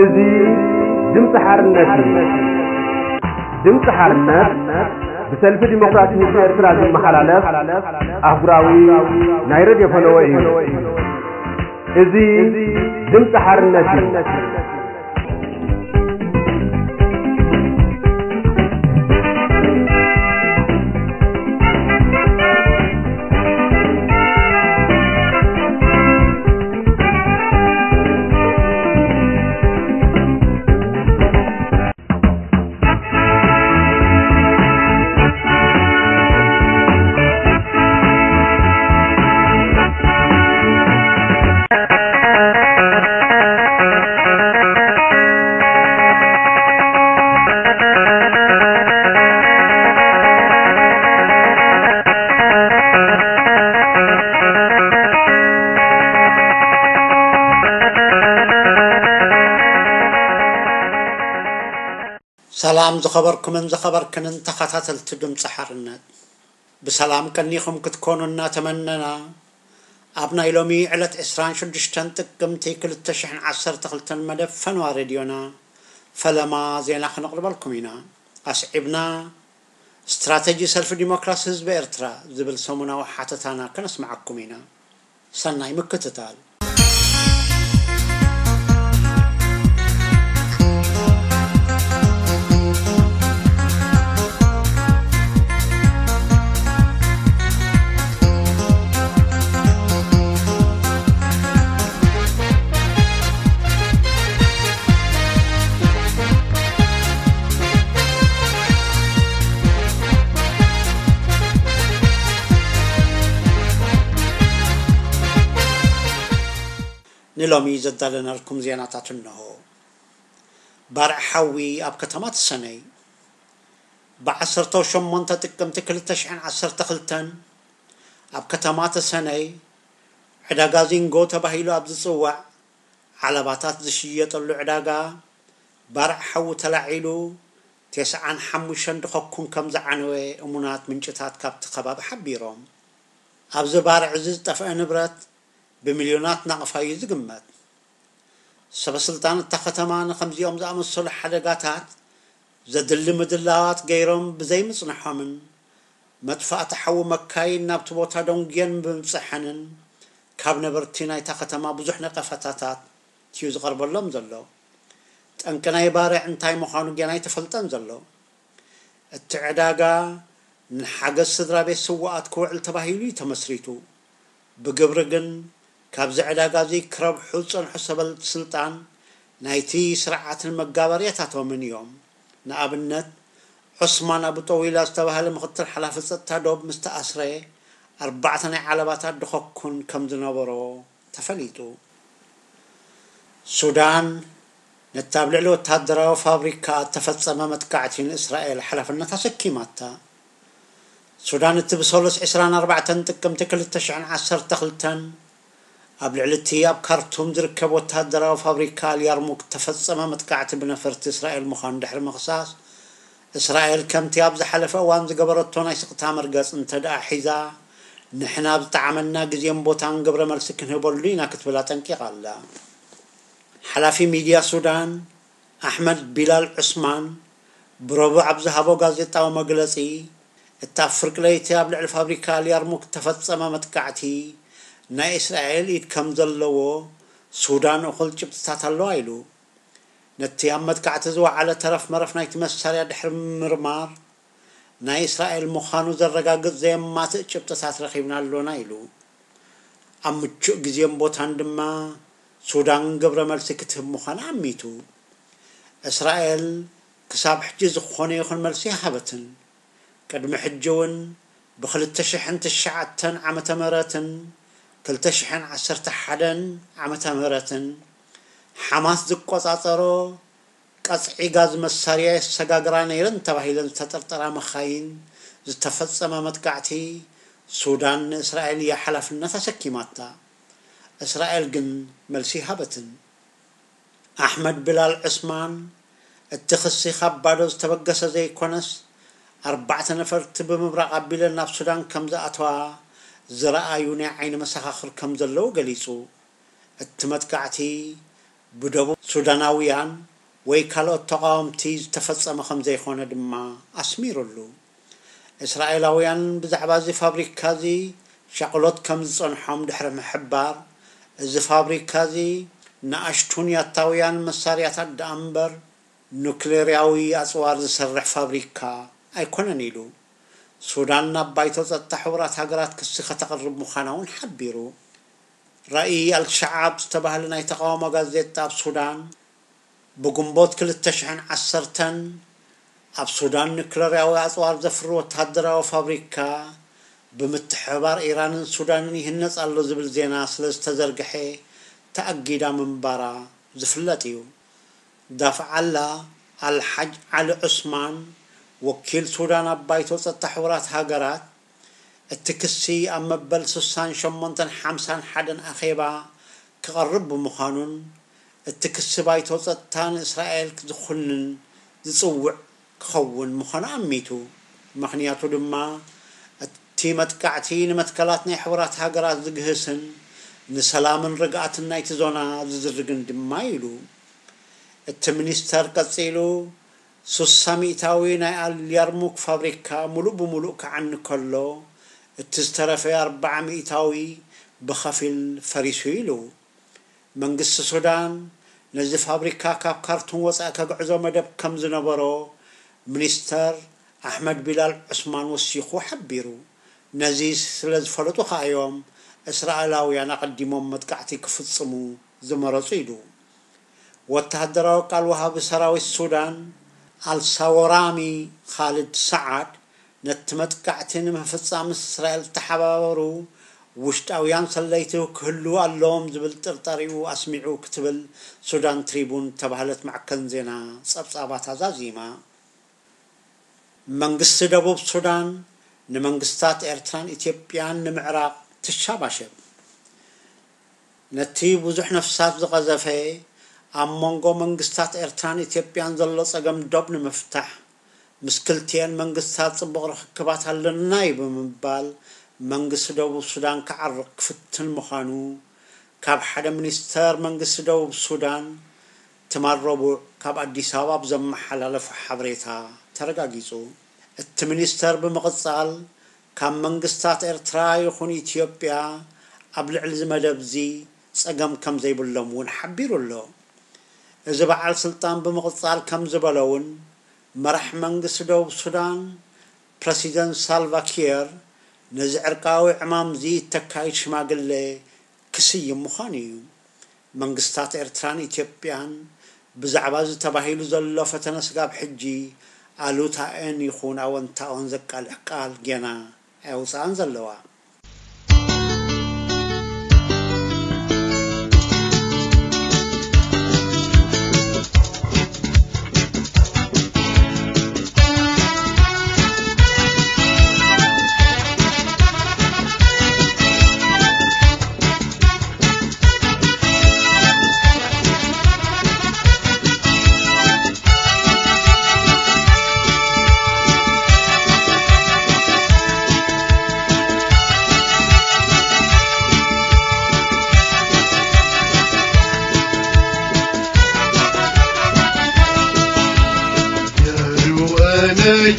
እዚ ድምፂ ሓርነት እዩ። ድምፂ ሓርነት ብሰልፊ ዲሞክራሲ ህዝቢ ኤርትራ ዝመሓላለፍ ኣህጉራዊ ናይ ሬድዮ ፈነወ እዩ። እዚ ድምፂ ሓርነት እዩ። ሰላም ዝኸበርኩምን ዝኸበርክንን ተኸታተልቲ ድምፂ ሓርነት፣ ብሰላም ቀኒኹም ክትኮኑ እናተመነና፣ ኣብ ናይ ሎሚ ዕለት ዕስራን ሽዱሽተን ጥቅምቲ ክልተ ሽሕን ዓሰርተ ክልተን መደብ ፈነዋ ሬድዮና ፈለማ ዜና ክነቕርበልኩም ኢና። ኣስዒብና፣ ስትራተጂ ሰልፊ ዲሞክራሲ ህዝቢ ኤርትራ ዝብል ሰሙናዊ ሓተታና ከነስምዓኩም ኢና። ሰናይ ምክትታል። ንሎሚ ዘዳለናልኩም ዜናታት እንሆ። ባርዕ ሓዊ ኣብ ከተማ ተሰነይ። ብዓሰርተ ሸሞንተ ጥቅምቲ ክልተ ሽሕን ዓሰርተ ክልተን ኣብ ከተማ ተሰነይ ዕዳጋ ዚንጎ ተባሂሉ ኣብ ዝጽዋዕ ዓለባታት ዝሽየጠሉ ዕዳጋ ባርዕ ሓዊ ተላዒሉ፣ ተስዓን ሓሙሽተን ድኸኩን ከም ዝዓነወ እሙናት ምንጭታት ካብቲ ከባቢ ሓቢሮም። ኣብዚ ባርዕ እዚ ዝጠፍአ ንብረት ብሚልዮናት ናቕፋ እዩ ዝግመት። ሰበ ስልጣን እታ ከተማ ንኸምዚኦም ዝኣመሰሉ ሓደጋታት ዘድሊ ምድላዋት ገይሮም ብዘይምጽንሖምን፣ መጥፋእቲ ሓዊ መካይን ናብቲ ቦታ ደንጉየን ብምብጽሐንን፣ ካብ ነበርቲ ናይታ ከተማ ብዙሕ ነቐፈታታት እዩ ዝቐርበሎም ዘሎ። ጠንቂ ናይ ባርዕ እንታይ ምዃኑ ገና ኣይተፈልጠን ዘሎ። እቲ ዕዳጋ ንሓገዝ ስድራ ቤት ስዉኣት ክውዕል ተባሂሉ እዩ ተመስሪቱ። ብግብሪ ግን ካብዚ ዕዳጋ እዚ ክረብሑ ዝጸንሑ ሰበልቲ ስልጣን ናይቲ ስርዓትን መጋበርያታቶምን እዮም። ንኣብነት፣ ዑስማን ኣቡ ጠዊላ ዝተባህለ ምኽትል ሓላፊ ጸጥታ ዶብ ምስ ተኣስረ፣ ኣርባዕተ ናይ ዓለባታት ድኸኩን ከም ዝነበሮ ተፈሊጡ። ሱዳን፣ ነቲ ኣብ ልዕሊ ወተሃደራዊ ፋብሪካ እተፈጸመ መጥቃዕቲ ንእስራኤል ሓላፍነት ኣሰኪማታ። ሱዳን፣ እቲ ብሰሉስ ዕስራን ኣርባዕተን ጥቅምቲ ክልተ ሽሕን ዓሰርተ ክልተን ኣብ ልዕሊ እቲ ኣብ ካርቱም ዝርከብ ወተሃደራዊ ፋብሪካ ኣልያርሙክ እተፈጸመ መጥቃዕቲ ብነፈርቲ እስራኤል ምዃኑ ድሕሪ ምኽሳስ፣ እስራኤል ከምቲ ኣብ ዝሓለፈ እዋን ዝገበረቶ ናይ ስቕታ መርገጽ እንተ ደኣ ሒዛ፣ ንሕና ኣብ ዝጠዓመና ግዜን ቦታን ግብረ መልሲ ክንህበሉ ኢና ክትብል ኣጠንቂቓ ኣላ። ሓላፊ ሚድያ ሱዳን ኣሕመድ ቢላል ዑስማን ብረቡዕ ኣብ ዝሃቦ ጋዜጣዊ መግለጺ፣ እቲ ኣብ ፍርቂ ለይቲ ኣብ ልዕሊ ፋብሪካ ኣልያርሙክ እተፈጸመ መጥቃዕቲ ናይ እስራኤል ኢድ ከም ዘለዎ ሱዳን እኹል ጭብጥታት ኣለዋ ኢሉ። ነቲ ኣብ መጥቃዕቲ ዝወዓለ ተረፍ መረፍ ናይቲ መሳርያ ድሕሪ ምምርማር፣ ናይ እስራኤል ምዃኑ ዘረጋግጽ ዘየማትእ ጭብጥታት ረኺብና ኣሎና ኢሉ። ኣብ ምቹእ ግዜን ቦታን ድማ ሱዳን ግብረ መልሲ ክትህብ ምዃና ኣሚቱ። እስራኤል ክሳብ ሕጂ ዝኾነ ይኹን መልሲ ኣይሃበትን። ቅድሚ ሕጂ እውን ብክልተ ሽሕን ትሽዓተን ዓመተ ምህረትን ክልተ ሽሕን ዓሰርተ ሓደን ዓመተ ምህረትን ሓማስ ዝቆጻጸሮ ቀጽዒ ጋዝ መሳርያ የሰጋግራ ነይረን ተባሂለን ዝተጠርጠራ መኻይን ዝተፈጸመ መጥቃዕቲ ሱዳን ንእስራኤል እያ ሓላፍነት ኣሰኪማታ። እስራኤል ግን መልሲ ሃበትን። ኣሕመድ ቢላል ዑስማን፣ እቲ ክሲ ካብ ባዶ ዝተበገሰ ዘይኮነስ፣ ኣርባዕተ ነፈርቲ ብምብራቕ ኣቢለን ናብ ሱዳን ከም ዝኣተዋ ዝረኣዩ ናይ ዓይኒ መሰኻኽር ከም ዘለዉ ገሊጹ። እቲ መጥቃዕቲ ብደቡብ ሱዳናውያን ወይ ካልኦት ተቓወምቲ ዝተፈጸመ ከም ዘይኮነ ድማ ኣስሚሩሉ። እስራኤላውያን ብዛዕባ እዚ ፋብሪካ እዚ ሻቕሎት ከም ዝጸንሖም ድሕሪ ምሕባር፣ እዚ ፋብሪካ እዚ ንኣሽቱን ያታውያን መሳርያታት ደኣ እምበር ኑክሌርያዊ ኣጽዋር ዝሰርሕ ፋብሪካ ኣይኮነን ኢሉ። ሱዳን ናብ ባይቶ ጸጥታ ሕቡራት ሃገራት ክሲ ከተቕርብ ምዃና እውን ሓቢሩ። ራእይ ኣልሸዓብ ዝተባህለ ናይ ተቓውሞ ጋዜጣ ኣብ ሱዳን ብግንቦት ክልተ ሽሕን ዓሰርተን ኣብ ሱዳን ኑክለርያዊ ኣጽዋር ዘፍሪ ወተሃደራዊ ፋብሪካ ብምትሕብባር ኢራንን ሱዳንን ይህነጽ ኣሎ ዝብል ዜና ስለ ዝተዘርግሐ ተኣጊዳ ምንባራ ዝፍለጥ እዩ። ዳፍዓላ ኣልሓጅ ዓሊ ዑስማን፣ ወኪል ሱዳን ኣብ ባይቶ ጸጥታ ሕቡራት ሃገራት፣ እቲ ክሲ ኣብ መበል ስሳን ሸሞንተን ሓምሳን ሓደን ኣኼባ ክቐርብ ብምዃኑን፣ እቲ ክሲ ባይቶ ጸጥታ ንእስራኤል ዝኹንን ዝጽውዕ ክኸውን ምዃኑ ኣሚቱ። ምኽንያቱ ድማ፣ እቲ መጥቃዕቲ ንመትከላት ናይ ሕቡራት ሃገራት ዝግህስን ንሰላምን ርግኣትን ናይቲ ዞና ዝዝርግን ድማ ኢሉ። እቲ ሚኒስተር ቀጺሉ፣ ሱሳ ሚእታዊ ናይ ኣልያርሙክ ፋብሪካ ሙሉእ ብሙሉእ ክዓኒ ከሎ፣ እቲ ዝተረፈ ኣርብዓ ሚእታዊ ብኸፊል ፈሪሱ ኢሉ። መንግስቲ ሱዳን ነዚ ፋብሪካ ካብ ካርቱም ወጻኢ ከግዕዞ መደብ ከም ዝነበሮ ሚኒስተር ኣሕመድ ቢላል ዑስማን ወሲኹ ሓቢሩ። ነዚ ስለ ዝፈለጡ ከኣ እዮም እስራኤላውያን ኣቐዲሞም መጥቃዕቲ ክፍጽሙ ዝመረጹ ኢሉ። ወተሃደራዊ ቃል ወሃቢ ሰራዊት ሱዳን ኣልሳወራሚ ኻልድ ሰዓድ፣ ነቲ መጥቃዕቲ ንምፍጻም ምስ እስራኤል ዝተሓባበሩ ውሽጣውያን ሰለይቲ ክህልዉ ኣለዎም ዝብል ጥርጣሬኡ ኣስሚዑ ክትብል ሱዳን ትሪቡን ዝተባህለት ማዕከን ዜና ጸብጻባት ኣዛዚማ። መንግስቲ ደቡብ ሱዳን ንመንግስታት ኤርትራን ኢትዮጵያን ንምዕራቕ ትሻባሸብ። ነቲ ብዙሕ ነፍሳት ዝቐዘፈ ኣብ መንጎ መንግስታት ኤርትራን ኢትዮጵያን ዘሎ ጸገም ዶብ ንምፍታሕ፣ ምስ ክልቲኤን መንግስታት ጽቡቕ ርኽክባት ኣለና እዩ ብምባል መንግስቲ ደቡብ ሱዳን ክዓርቕ ክፍትን ምዃኑ ካብ ሓደ ሚኒስተር መንግስቲ ደቡብ ሱዳን ትማል ረቡዕ ካብ ኣዲስ ኣበባ ብዘመሓላለፎ ሓበሬታ ተረጋጊጹ። እቲ ሚኒስተር ብምቕጻል፣ ካብ መንግስታት ኤርትራ ይኹን ኢትዮጵያ ኣብ ልዕሊ እዚ መደብ እዚ ጸገም ከም ዘይብሎም እውን ሓቢሩ ኣሎ። እዚ በዓል ስልጣን ብምቕጻል ከም ዝበሎ እውን፣ መራሕ መንግስቲ ደቡብ ሱዳን ፕረሲደንት ሳልቫ ኪር ነዚ ዕርቃዊ ዕማም እዚ እተካይድ ሽማግለ ክስይም ምዃኑ እዩ። መንግስታት ኤርትራን ኢትዮጵያን ብዛዕባ እዚ ተባሂሉ ዘሎ ፈተነ ስጋብ ሕጂ ኣሉታኤን ይኹን ኣወንታኦን ዘቃልዕ ቃል ጌና ኣየውፅኣን ዘለዋ።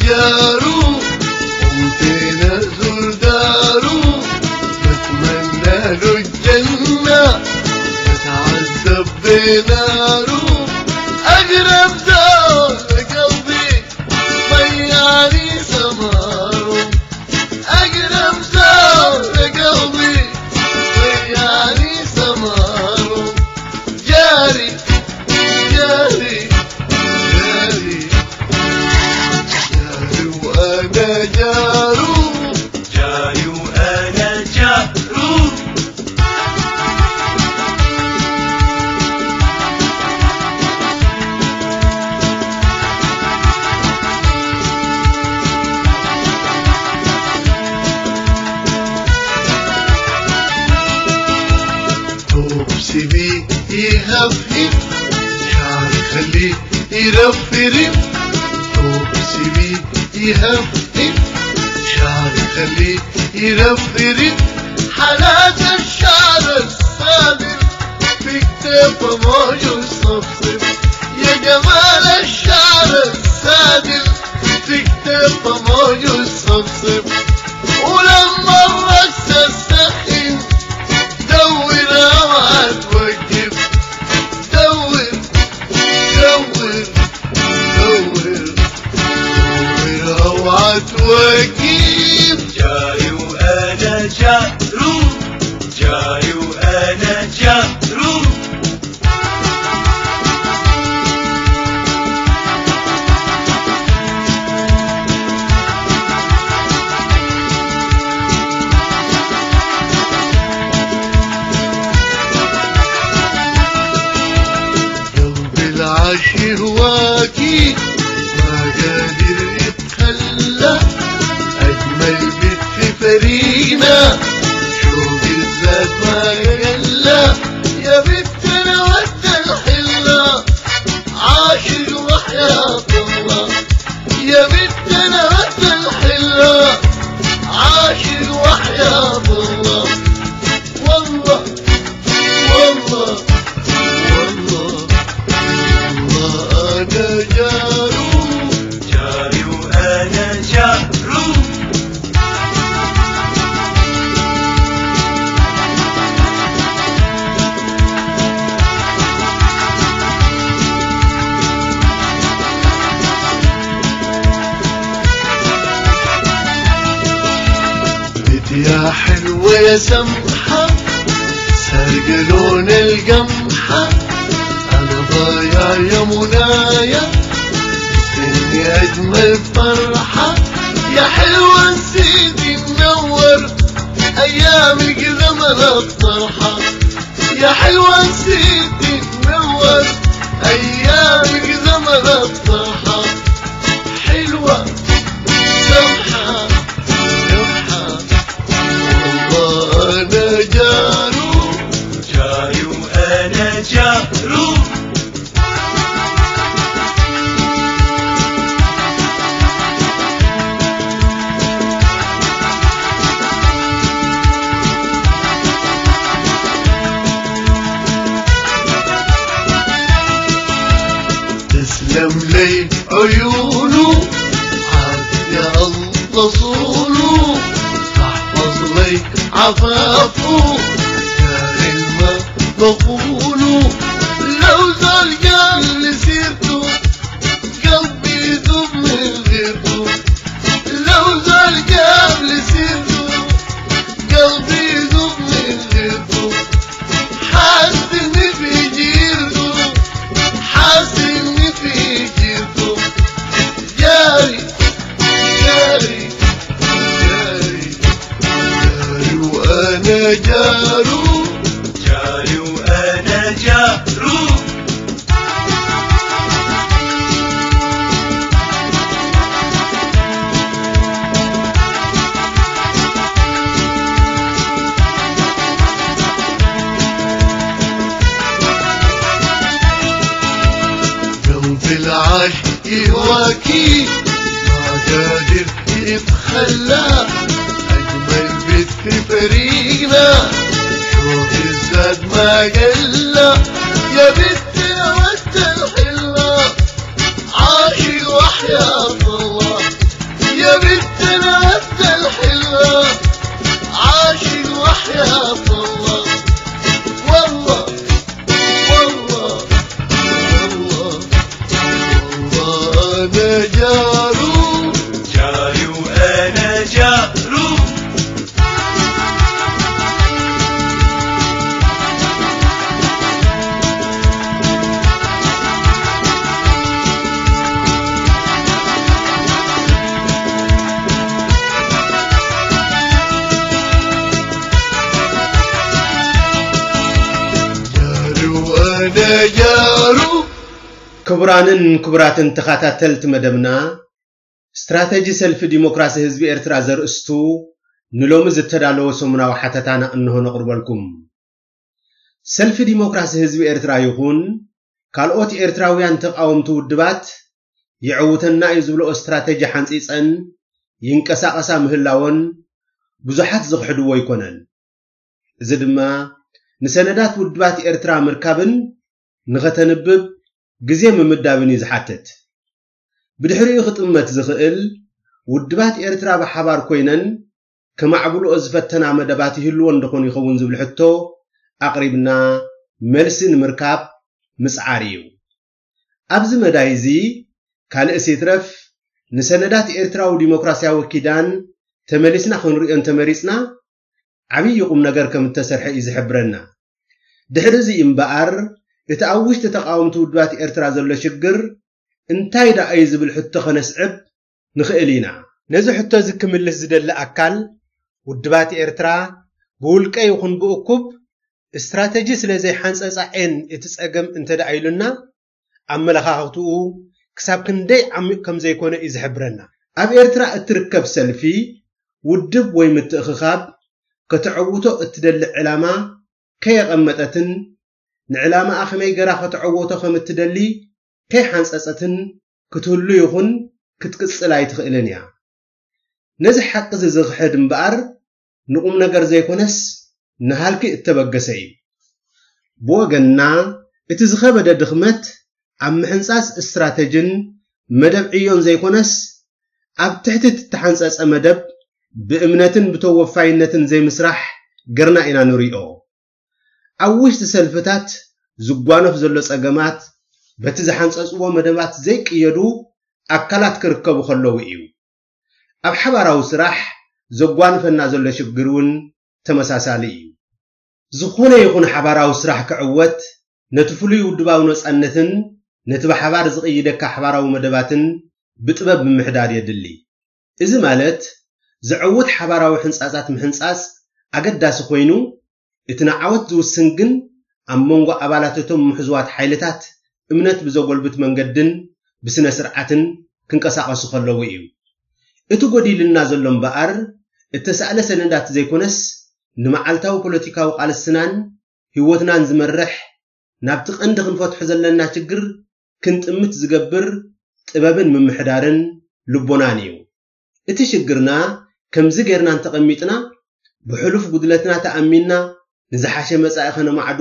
جارو، انتينا زور دارو، نتمنى له الجنة، نتعذب بنارو. أقرب دار لقلبي، ضيعني سمارو. أقرب دار لقلبي، ضيعني سمارو. جاري، جاري، جاري، جاري وأنا جارو. جاري وأنا جارو. توب سيبي يهفهف، شعري خليه يرفرف. توب سيبي يهفهف، شعري خليه يرفرف. حالات الشعر الصابر. تكتب موج الصفصف يا جمال الشعر السادس. تكتب موج الصفصف ولما الرقص السخن دور اوعى توقف. دور، دور، دور، دور اوعى توقف. جاري وانا جارو، جاري وانا جارو. قلبي العاشق واكي ما قادر يتخلى. أجمل بنت في فريقنا شوق الزاد ما يقلى. يا بنت أنا ود الحلة عاشق وحياة الله. يا بنت أنا ود الحلة عاشق وحياة الله. والله، والله، والله، والله أنا جارو. جاري وأنا جارو. يا حلوة يا سمحة، سرق لون القمحة. أنا ضايع يا منايا، إني أجمل فرحة. يا حلوة نسيتي منور أيامك زمن الطرحة. يا حلوة نسيتي منور أيامك زمن الطرحة. حلوة سمحة، سمحة، والله أنا جارو. جاري وأنا جارو. تسلم لي عيونه، عاد يا الله صونه، احفظ لي عفافه، يا غلمة بقوله. لو زال قال لي سيرته، قلبي يدوب من غيرته. لو زال قال لي سيرته، قلبي يدوب من غيرته. حاسس إني في جيرته، حاسس إني في جيرته. جاري، جاري، جاري، جاري وأنا جارو. جاري وأنا جارو. قلبي العاشق يواكي ما قادر يتخلى. أجمل بنت في فريقنا شوف الزاد ما قلى. يا بنت يا ود الحلة عاشق وحياة الله. يا بنت يا ود الحلة عاشق وحياة الله. والله، والله، والله، والله أنا جارو. جاري وأنا جارو. ክቡራንን ክቡራትን ተኸታተልቲ መደብና፣ ስትራተጂ ሰልፊ ዲሞክራሲ ህዝቢ ኤርትራ ዘርእስቱ ንሎሚ ዝተዳለወ ሰሙናዊ ሓተታና እንሆ ነቕርበልኩም። ሰልፊ ዲሞክራሲ ህዝቢ ኤርትራ ይኹን ካልኦት ኤርትራውያን ተቃወምቲ ውድባት ይዕውተና እዩ ዝብልኦ ስትራተጂ ሓንጺጸን ይንቀሳቐሳ ምህላወን ብዙሓት ዝኽሕድዎ ኣይኮነን። እዚ ድማ ንሰነዳት ውድባት ኤርትራ ምርካብን ንኸተንብብ ግዜ ምምዳብን እዩ ዝሓትት። ብድሕሪኡ ክጥመት ዝኽእል ውድባት ኤርትራ ብሓባር ኮይነን ከማዕብልኦ ዝፈተና መደባት ይህልዎ እንደኾን ይኸውን ዝብል ሕቶ ኣቕሪብና መልሲ ንምርካብ ምጽዓር እዩ። ኣብዚ መዳይ እዚ ካልእስ ይትረፍ ንሰነዳት ኤርትራዊ ዲሞክራሲያዊ ኪዳን ተመሊስና ክንሪኦ እንተመሪጽና ዓብዪ ቁም ነገር ከም እተሰርሐ እዩ ዝሕብረና። ድሕሪ እዚ እምበኣር እቲ ኣብ ውሽጢ ተቃወምቲ ውድባት ኤርትራ ዘሎ ሽግር እንታይ ደኣ እዩ ዝብል ሕቶ ከነስዕብ ንኽእል ኢና። ነዚ ሕቶ እዚ ክምልስ ዝደሊ ኣካል ውድባት ኤርትራ ብውልቀ ይኹን ብእኩብ ስትራተጂ ስለ ዘይሓንጸጻ እየን እቲ ጸገም እንተ ደኣ ኢሉና ኣመለኻኽትኡ ክሳብ ክንደይ ዓሚቕ ከም ዘይኮነ እዩ ዝሕብረና። ኣብ ኤርትራ እትርከብ ሰልፊ፣ ውድብ ወይ ምትእኽኻብ ከተዐውቶ እትደሊ ዕላማ ከየቐመጠትን ንዕላማኣ ከመይ ገራ ከተዐወቶ ከም እትደሊ ከይሓንጸጸትን ክትህሉ ይኹን ክትቅጽል ኣይትኽእልን እያ። ነዚ ሓቂ እዚ ዝኽሕድ እምበኣር ንቁም ነገር ዘይኮነስ ንሃልኪ እተበገሰ እዩ። ብወገንና እቲ ዝኸበደ ድኽመት ኣብ ምሕንጻጽ ስትራተጅን መደብ ዕዮን ዘይኮነስ ኣብ ትሕቲ እተሓንጸጸ መደብ ብእምነትን ብተወፋይነትን ዘይምስራሕ ገርና ኢና ንሪኦ። ኣብ ውሽጢ ሰልፍታት ዝጓነፍ ዘሎ ጸገማት በቲ ዝሓንጸጽዎ መደባት ዘይቅየዱ ኣካላት ክርከቡ ከለዉ እዩ። ኣብ ሓባራዊ ስራሕ ዘጓንፈና ዘሎ ሽግር እውን ተመሳሳሊ እዩ። ዝኾነ ይኹን ሓባራዊ ስራሕ ክዕወት ነቲ ፍሉይ ውድባዊ ነጻነትን ነቲ ብሓባር ዝቕይደካ ሓባራዊ መደባትን ብጥበብ ምምሕዳር የድሊ። እዚ ማለት ዘዕውት ሓባራዊ ሕንጻጻት ምሕንጻጽ ኣገዳሲ ኮይኑ እቲ ንዓወት ዝውስን ግን ኣብ መንጎ ኣባላት እቶም ምሕዝዋት ሓይልታት እምነት ብዘጎልብት መንገድን ብስነ ስርዓትን ክንቀሳቐሱ ከለዉ እዩ። እቲ ጎዲልና ዘሎ እምበኣር እተሳእለ ሰነዳት ዘይኮነስ ንመዓልታዊ ፖለቲካዊ ቃልስናን ህይወትናን ዝመርሕ ናብቲ ቀንዲ ክንፈትሖ ዘለና ችግር ክንጥምት ዝገብር ጥበብን ምምሕዳርን ልቦናን እዩ። እቲ ሽግርና ከምዚ ጌርና እንተቐሚጥና ብሕሉፍ ጉድለትና ተኣሚንና ንዝሓሸ መጻኢ ከነማዕዱ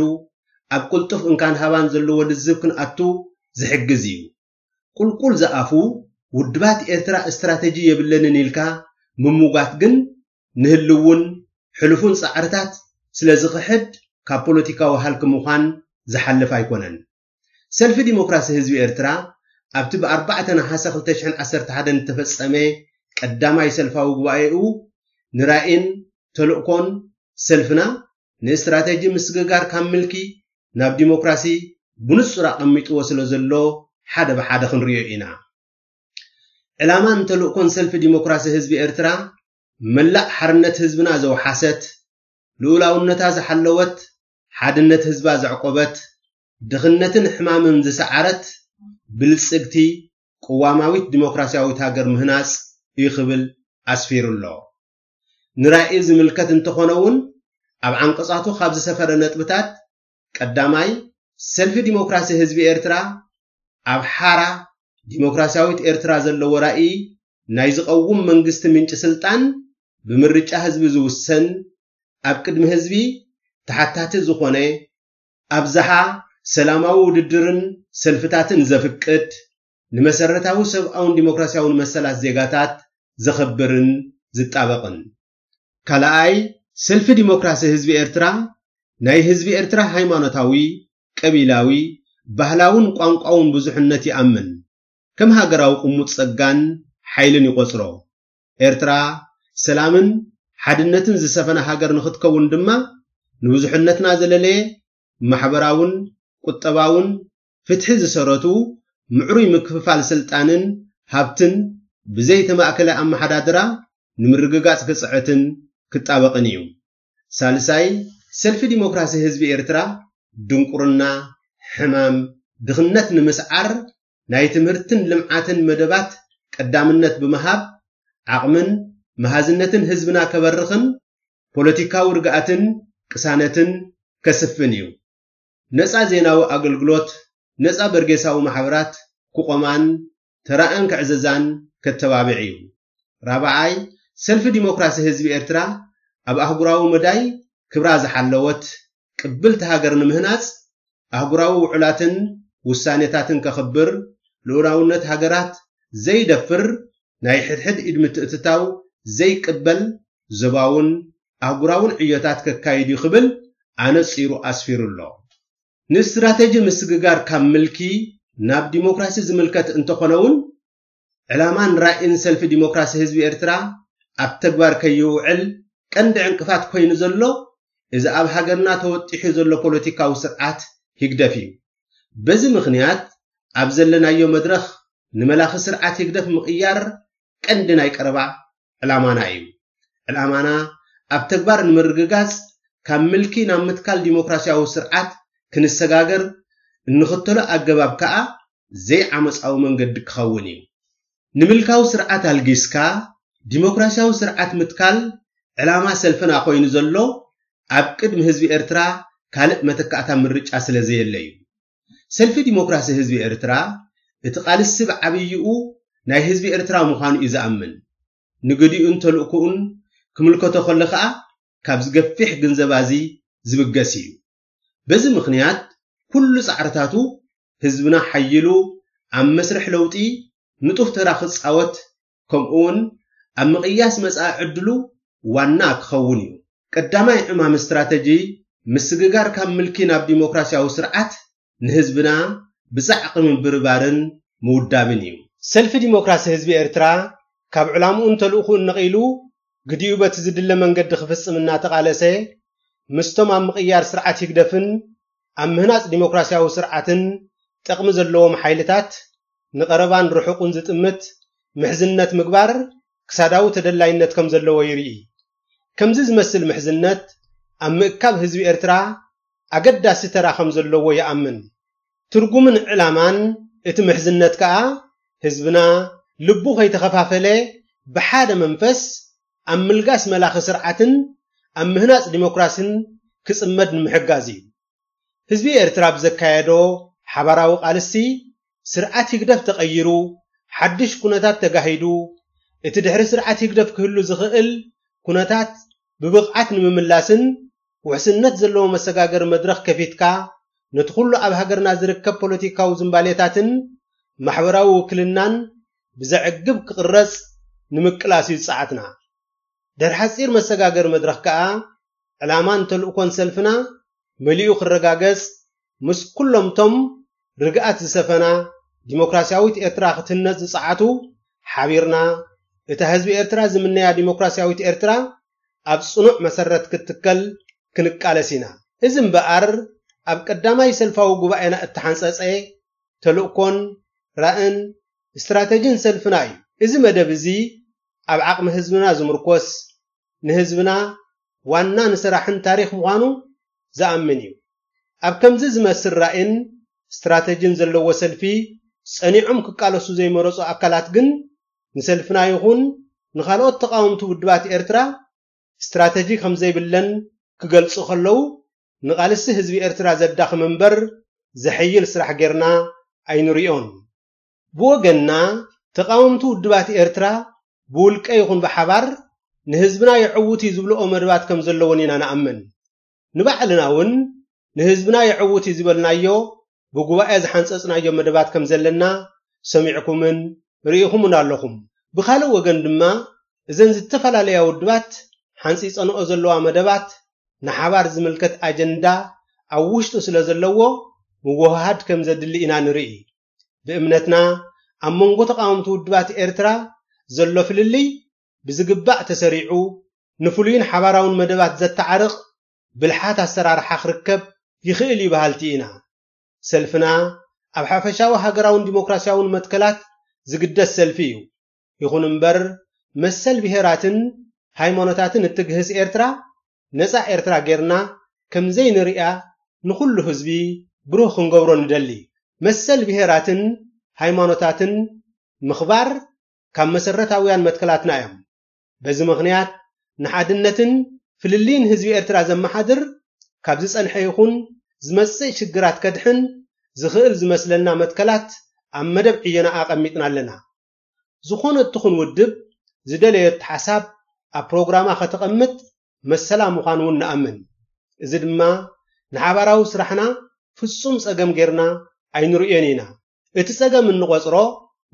ኣብ ቅልጡፍ እንካን ሃባን ዘለዎ ልዝብ ክንኣቱ ዝሕግዝ እዩ። ቁልቁል ዝኣፉ ውድባት ኤርትራ ስትራተጂ የብለንን ኢልካ ምምጓት ግን ንህልውን ሕሉፉን ጻዕርታት ስለ ዝኽሕድ ካብ ፖለቲካዊ ሃልኪ ምዃን ዝሓልፍ ኣይኮነን። ሰልፊ ዲሞክራሲ ህዝቢ ኤርትራ ኣብቲ ብ ኣርባዕተ ነሓሰ ክልተ ሽሕን ዓሰርተ ሓደን እተፈጸመ ቀዳማይ ሰልፋዊ ጉባኤኡ ንራኢን ተልእኮን ሰልፍና ንስትራተጂ ምስግጋር ካብ ምልኪ ናብ ዲሞክራሲ ብንጹር ኣቐሚጥዎ ስለ ዘሎ ሓደ ብሓደ ክንሪኦ ኢና። ዕላማን ተልእኮን ሰልፊ ዲሞክራሲ ህዝቢ ኤርትራ መላእ ሓርነት ህዝብና ዘውሓሰት፣ ልኡላውነታ ዝሓለወት፣ ሓድነት ህዝባ ዘዕቆበት፣ ድኽነትን ሕማምን ዝሰዓረት ብልጽግቲ ቅዋማዊት ዲሞክራሲያዊት ሃገር ምህናጽ እዩ ክብል ኣስፊሩ ኣሎ። ንራኢ ዝምልከት እንተኾነ እውን ኣብ ዓንቀጻቱ ካብ ዝሰፈረ ነጥብታት ቀዳማይ ሰልፊ ዲሞክራሲ ህዝቢ ኤርትራ ኣብ ሓራ ዲሞክራሲያዊት ኤርትራ ዘለዎ ራኢ ናይ ዝቐውም መንግስቲ ምንጪ ስልጣን ብምርጫ ህዝቢ ዝውሰን ኣብ ቅድሚ ህዝቢ ተሓታቲ ዝኾነ ኣብዝሓ ሰላማዊ ውድድርን ሰልፍታትን ዘፍቅድ ንመሰረታዊ ሰብኣውን ዲሞክራሲያውን መሰላት ዜጋታት ዘኸብርን ዝጣበቕን። ካልኣይ ሰልፊ ዲሞክራሲ ህዝቢ ኤርትራ ናይ ህዝቢ ኤርትራ ሃይማኖታዊ፣ ቀቢላዊ፣ ባህላውን ቋንቋውን ብዙሕነት ይኣምን። ከም ሃገራዊ ቅሙጥ ጸጋን ሓይልን ይቖጽሮ። ኤርትራ ሰላምን ሓድነትን ዝሰፈነ ሃገር ንኽትከውን ድማ ንብዙሕነትና ዘለለየ ማሕበራውን ቁጠባውን ፍትሒ ዝሰረቱ ምዕሩይ ምክፍፋል ስልጣንን ሃብትን ብዘይተማእከለ ኣመሓዳድራ ንምርግጋጽ ክጽዕትን ክጣበቕን እዩ። ሳልሳይ ሰልፊ ዲሞክራሲ ህዝቢ ኤርትራ ድንቁርና፣ ሕማም፣ ድኽነት ንምስዓር ናይ ትምህርትን ልምዓትን መደባት ቀዳምነት ብምሃብ ዓቕምን መሃዝነትን ህዝብና ከበርኽን ፖለቲካዊ ርግኣትን ቅሳነትን ከስፍን እዩ። ነጻ ዜናዊ ኣገልግሎት፣ ነጻ በርጌሳዊ ማሕበራት ክቖማን ተራኣን ክዕዘዛን ከተባብዕ እዩ። ራብዓይ ሰልፊ ዲሞክራሲ ህዝቢ ኤርትራ ኣብ ኣህጉራዊ መዳይ ክብራ ዝሓለወት ቅብልቲ ሃገር ንምህናጽ፣ ኣህጉራዊ ውዕላትን ውሳኔታትን ከኽብር፣ ልኡላውነት ሃገራት ዘይደፍር ናይ ሕድሕድ ኢድ ምትእትታው ዘይቅበል፣ ዞባውን ኣህጉራውን ዕዮታት ከካይድ እዩ ክብል ኣነጺሩ ኣስፊሩ ኣሎ። ንስትራተጂ ምስግጋር ካብ ምልኪ ናብ ዲሞክራሲ ዝምልከት እንተኾነ እውን፣ ዕላማን ራእይን ሰልፊ ዲሞክራሲ ህዝቢ ኤርትራ ኣብ ተግባር ከይውዕል ቀንዲ ዕንቅፋት ኮይኑ ዘሎ፣ እዚ ኣብ ሃገርና ተወጢሑ ዘሎ ፖለቲካዊ ስርዓት ህግደፍ እዩ። በዚ ምኽንያት ኣብ ዘለናዮ መድረኽ ንመላኺ ስርዓት ህግደፍ ምቕያር ቀንዲ ናይ ቀረባ ዕላማና እዩ። ዕላማና ኣብ ተግባር ንምርግጋጽ፣ ካብ ምልኪ ናብ ምትካል ዲሞክራሲያዊ ስርዓት ክንሰጋገር እንኽተሎ ኣገባብ ከኣ ዘይዓመጻዊ መንገዲ ክኸውን እዩ። ንምልካዊ ስርዓት ኣልጊስካ ዲሞክራሲያዊ ስርዓት ምትካል ዕላማ ሰልፍና ኮይኑ ዘሎ፣ ኣብ ቅድሚ ህዝቢ ኤርትራ ካልእ መተካእታ ምርጫ ስለ ዘየለ እዩ። ሰልፊ ዲሞክራሲ ህዝቢ ኤርትራ እቲ ቃልሲ ብዓብይኡ ናይ ህዝቢ ኤርትራ ምዃኑ እዩ ዝኣምን። ንግዲኡን ተልእኮኡን ክምልከቶ ከሎ ከኣ ካብ ዝገፊሕ ግንዘባ እዚ ዝብገስ እዩ። በዚ ምኽንያት ኩሉ ጻዕርታቱ ህዝብና ሓይሉ ኣብ መስርሕ ለውጢ ንጡፍ ተራ ክጻወት፣ ከምኡውን ኣብ ምቕያስ መጻኢ ዕድሉ ዋና ክኸውን እዩ። ቀዳማይ ዕማም ስትራተጂ ምስግጋር ካብ ምልኪ ናብ ዲሞክራሲያዊ ስርዓት ንህዝብና ብጻዕቒ ምብርባርን ምውዳብን እዩ። ሰልፊ ዲሞክራሲ ህዝቢ ኤርትራ ካብ ዕላምኡን ተልእኹን ነቒሉ ግዲኡ በቲ ዝድለ መንገዲ ክፍጽም እናተቓለሰ፣ ምስቶም ኣብ ምቕያር ስርዓት ህግደፍን ኣብ ምህናጽ ዲሞክራሲያዊ ስርዓትን ጠቕሚ ዘለዎም ሓይልታት ንቐረባን ርሑቕን ዝጥምት ምሕዝነት ምግባር ክሳዳዊ ተደላይነት ከም ዘለዎ ይርኢ። ከምዚ ዝመስል ምሕዝነት ኣብ ምእካብ ህዝቢ ኤርትራ ኣገዳሲ ተራ ከም ዘለዎ ይኣምን። ትርጉምን ዕላማን እቲ ምሕዝነት ከኣ ህዝብና ልቡ ከይተኸፋፈለ ብሓደ መንፈስ ኣብ ምልጋስ መላኺ ስርዓትን ኣብ ምህናጽ ዲሞክራሲን ክጽመድ ንምሕጋዝ እዩ። ህዝቢ ኤርትራ ብዘካየዶ ሓባራዊ ቃልሲ ስርዓት ህግደፍ ተቐይሩ፣ ሓድሽ ኩነታት ተጋሂዱ፣ እቲ ድሕሪ ስርዓት ህግደፍ ክህሉ ዝኽእል ኩነታት ብብቕዓት ንምምላስን ውሕስነት ዘለዎ መሰጋገሪ መድረኽ ከፊትካ፣ ነቲ ኩሉ ኣብ ሃገርና ዝርከብ ፖለቲካዊ ዝንባሌታትን ማሕበራዊ ውክልናን ብዘዕግብ ክቕረጽ ንምቅላስ እዩ ጻዕትና። ድሕሪ ሓጺር መሰጋገሪ መድረኽ ከኣ፣ ዕላማን ተልእኮን ሰልፍና መሊኡ ክረጋገጽ፣ ምስ ኩሎምቶም ርግኣት ዝሰፈና ዲሞክራሲያዊት ኤርትራ ክትህነጽ ዝጸዓቱ ሓቢርና፣ እታ ህዝቢ ኤርትራ ዝምነያ ዲሞክራሲያዊት ኤርትራ ኣብ ጽኑዕ መሰረት ክትትከል ክንቃለስ ኢና። እዚ እምበኣር ኣብ ቀዳማይ ሰልፋዊ ጉባኤና እተሓንጸጸ ተልእኮን ራእን ስትራተጂን ሰልፍና እዩ። እዚ መደብ እዚ ኣብ ዓቕሚ ህዝብና ዝምርኮስ፣ ንህዝብና ዋና ንሰራሕን ታሪኽ ምዃኑ ዝኣምን እዩ። ኣብ ከምዚ ዝመስል ራእን ስትራተጂን ዘለዎ ሰልፊ ጸኒዖም ክቃለሱ ዘይመረጹ ኣካላት ግን ንሰልፍና ይኹን ንኻልኦት ተቓወምቲ ውድባት ኤርትራ ስትራተጂ ከም ዘይብለን ክገልጹ ከለዉ፣ ንቓልሲ ህዝቢ ኤርትራ ዘዳኽም እምበር ዘሐይል ስራሕ ጌርና ኣይንሪኦን። ብወገንና፣ ተቓወምቲ ውድባት ኤርትራ ብውልቀ ይኹን ብሓባር ንህዝብና የዕውት እዩ ዝብልኦ መደባት ከም ዘለወን ኢና ንኣምን። ንባዕልና እውን ንህዝብና የዕውት እዩ ዝበልናዮ ብጉባኤ ዝሓንጸጽናዮ መደባት ከም ዘለና ሰሚዕኩምን ርኢኹምን ኣለኹም። ብኻልእ ወገን ድማ፣ እዘን ዝተፈላለያ ውድባት ሓንጺጸንኦ ዘለዋ መደባት ንሓባር ዝምልከት ኣጀንዳ ኣብ ውሽጡ ስለ ዘለዎ፣ ምውህሃድ ከም ዘድሊ ኢና ንርኢ። ብእምነትና፣ ኣብ መንጎ ተቓወምቲ ውድባት ኤርትራ ዘሎ ፍልልይ ብዝግባእ ተሰሪዑ፣ ንፍሉይን ሓባራውን መደባት ዘተዓርቕ ብልሓት ኣሰራርሓ ክርከብ ይኽእል እዩ በሃልቲ ኢና። ሰልፍና ኣብ ሓፈሻዊ ሃገራውን ዲሞክራሲያውን መትከላት ዝግደስ ሰልፊ እዩ። ይኹን እምበር፣ መሰል ብሄራትን ሃይማኖታትን እትግህስ ኤርትራ፣ ነጻ ኤርትራ ጌርና ከም ዘይንርእያ ንኹሉ ህዝቢ ብሩህ ክንገብሮ ንደሊ። መሰል ብሄራትን ሃይማኖታትን ምኽባር ካብ መሰረታውያን መትከላትና እዮም። በዚ ምኽንያት፣ ንሓድነትን ፍልልይን ህዝቢ ኤርትራ ዘመሓድር፣ ካብ ዝጸንሐ ይኹን ዝመጽእ ሽግራት ከድሕን ዝኽእል ዝመስለና መትከላት ኣብ መደብ ዕዮና ኣቐሚጥና ኣለና። ዝኾነት ትኹን ውድብ ዝደለየት ሓሳብ ኣብ ፕሮግራማ ከተቐምጥ መሰላ ምዃኑ እውን ንኣምን። እዚ ድማ ንሓባራዊ ስራሕና ፍጹም ጸገም ጌርና ኣይንርእዮን ኢና። እቲ ጸገም እንቖጽሮ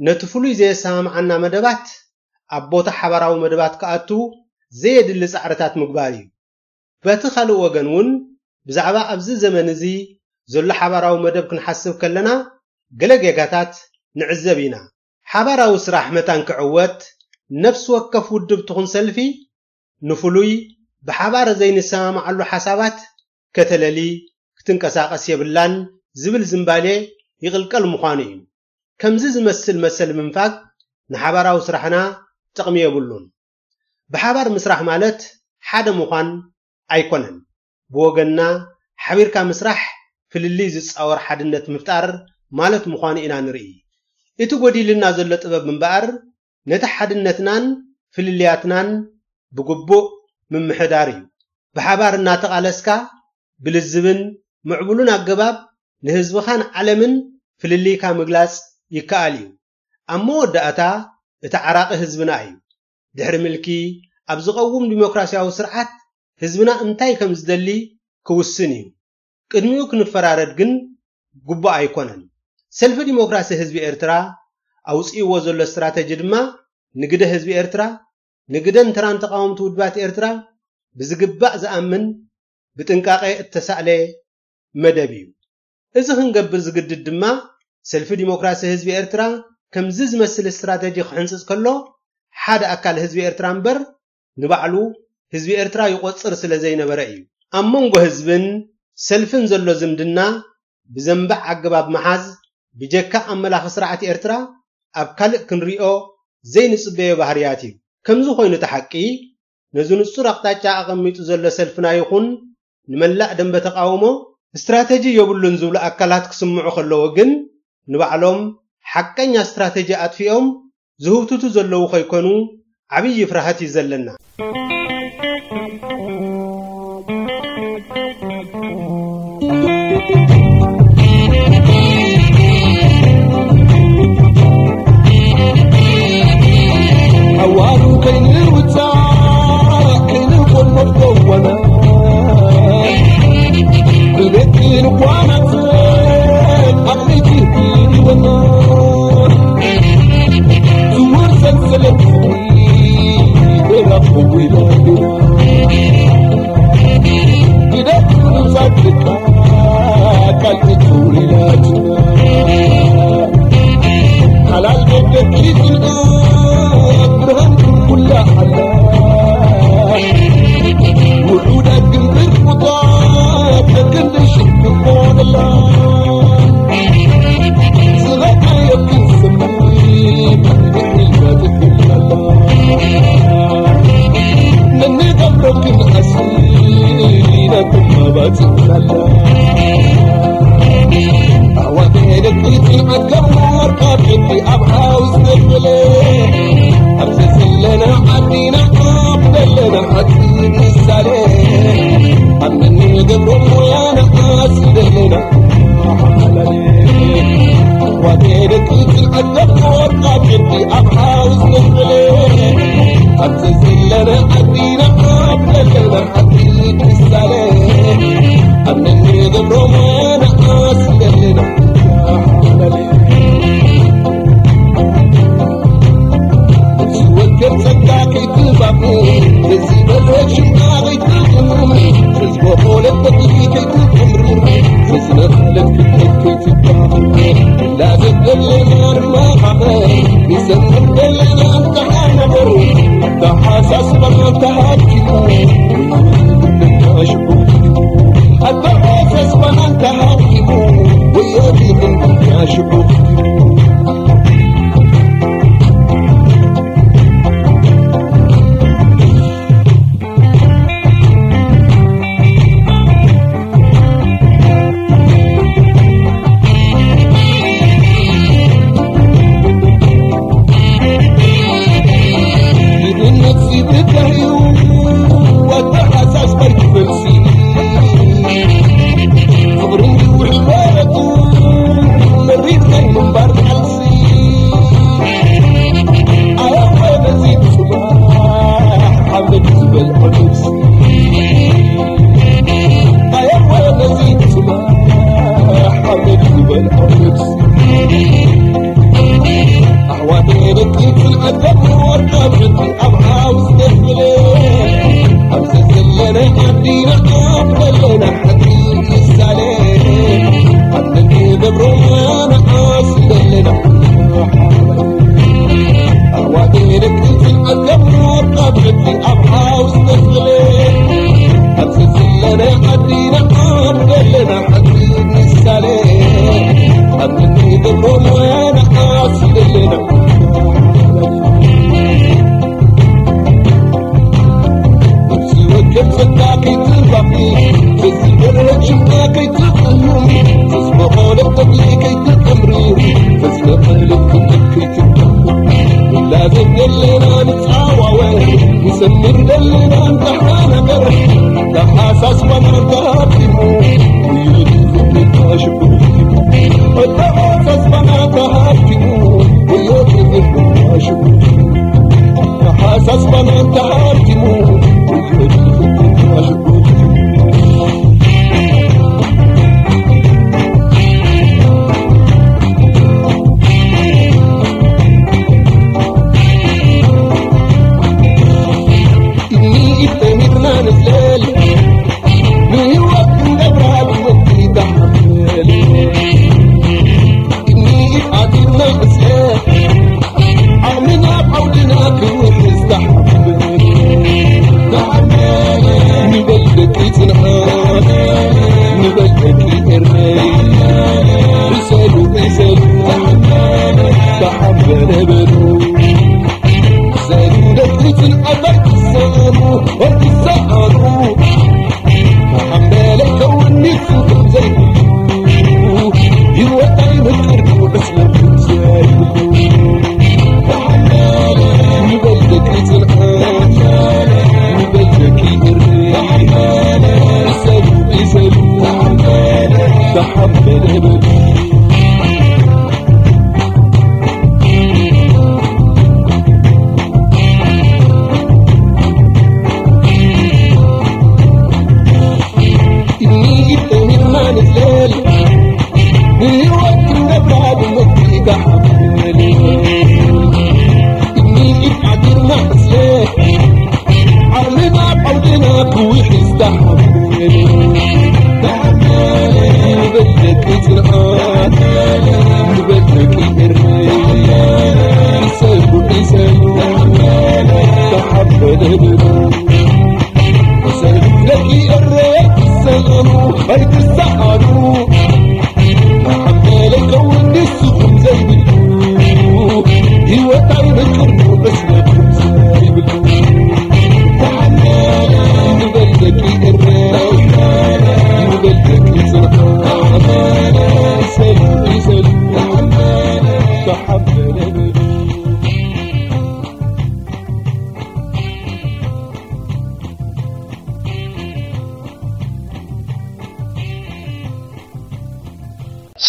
ነቲ ፍሉይ ዘየሰማምዓና መደባት ኣብ ቦታ ሓባራዊ መደባት ክኣቱ ዘየድሊ ጻዕርታት ምግባር እዩ። በቲ ካልእ ወገን እውን ብዛዕባ ኣብዚ ዘመን እዚ ዘሎ ሓባራዊ መደብ ክንሓስብ ከለና ገለ ጌጋታት ንዕዘብ ኢና። ሓባራዊ ስራሕ መታን ክዕወት ነፍሲ ወከፍ ውድብ ትኹን ሰልፊ ንፍሉይ ብሓባር ዘይንሰማማዓሉ ሓሳባት ከተለሊ ክትንቀሳቐስ የብላን ዝብል ዝንባሌ ይቕልቀል ምዃኑ እዩ። ከምዚ ዝመስል መሰል ምንፋግ ንሓባራዊ ስራሕና ጥቕሚ የብሉን። ብሓባር ምስራሕ ማለት ሓደ ምዃን ኣይኮነን። ብወገንና ሓቢርካ ምስራሕ ፍልልይ ዝጻወር ሓድነት ምፍጣር ማለት ምዃኑ ኢና ንርኢ። እቲ ጎዲልና ዘሎ ጥበብ እምበኣር ነቲ ሓድነትናን ፍልልያትናን ብግቡእ ምምሕዳር እዩ። ብሓባር እናተቓለስካ ብልዝብን ምዕቡልን ኣገባብ ንህዝብኻን ዓለምን ፍልልይካ ምግላጽ ይከኣል እዩ። ኣብ መወዳእታ እቲ ዓራቒ ህዝብና እዩ። ድሕሪ ምልኪ ኣብ ዝቐውም ዲሞክራሲያዊ ስርዓት ህዝብና እንታይ ከም ዝደሊ ክውስን እዩ። ቅድሚኡ ክንፈራረድ ግን ግቡእ ኣይኮነን። ሰልፊ ዲሞክራሲ ህዝቢ ኤርትራ ኣውጺእዎ ዘሎ ስትራተጂ ድማ ንግደ ህዝቢ ኤርትራ፣ ንግደን ተራን ተቓወምቲ ውድባት ኤርትራ ብዝግባእ ዝኣምን ብጥንቃቄ እተሳእለ መደብ እዩ። እዚ ክንገብር ዝግድድ ድማ ሰልፊ ዲሞክራሲ ህዝቢ ኤርትራ ከምዚ ዝመስል ስትራተጂ ክሕንጽጽ ከሎ ሓደ ኣካል ህዝቢ ኤርትራ እምበር ንባዕሉ ህዝቢ ኤርትራ ይቖጽር ስለ ዘይነበረ እዩ። ኣብ መንጎ ህዝብን ሰልፍን ዘሎ ዝምድና ብዘንባዕ ኣገባብ ምሓዝ ብጀካ ኣመላኺ ስርዓት ኤርትራ ኣብ ካልእ ክንሪኦ ዘይንጽበዮ ባህርያት እዩ። ከምዚ ኮይኑ እቲ ሓቂ ነዚ ንጹር ኣቕጣጫ ኣቐሚጡ ዘሎ ሰልፍና ይኹን ንመላእ ደንበ ተቓውሞ ስትራተጂ የብሉን ዝብሉ ኣካላት ክስምዑ ከለዉ ግን ንባዕሎም ሓቀኛ ስትራተጂ ኣጥፊኦም ዝህውትቱ ዘለዉ ከይኮኑ ዓብዪ ፍርሃት እዩ ዘለና። ኣዋሩ ከይንውጻእ ከይንቆልቆል ደወና ብቤት ልቧናት ኣቕሊቲ ህይወና ዝውር ሰንሰለት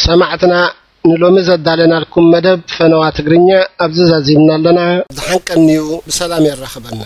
ሰማዕትና፣ ንሎሚ ዘዳለናልኩም መደብ ፈነዋ ትግርኛ ኣብዚ ዛዚምና ኣለና። ዝሓንቀንዩ ብሰላም የራኽበና።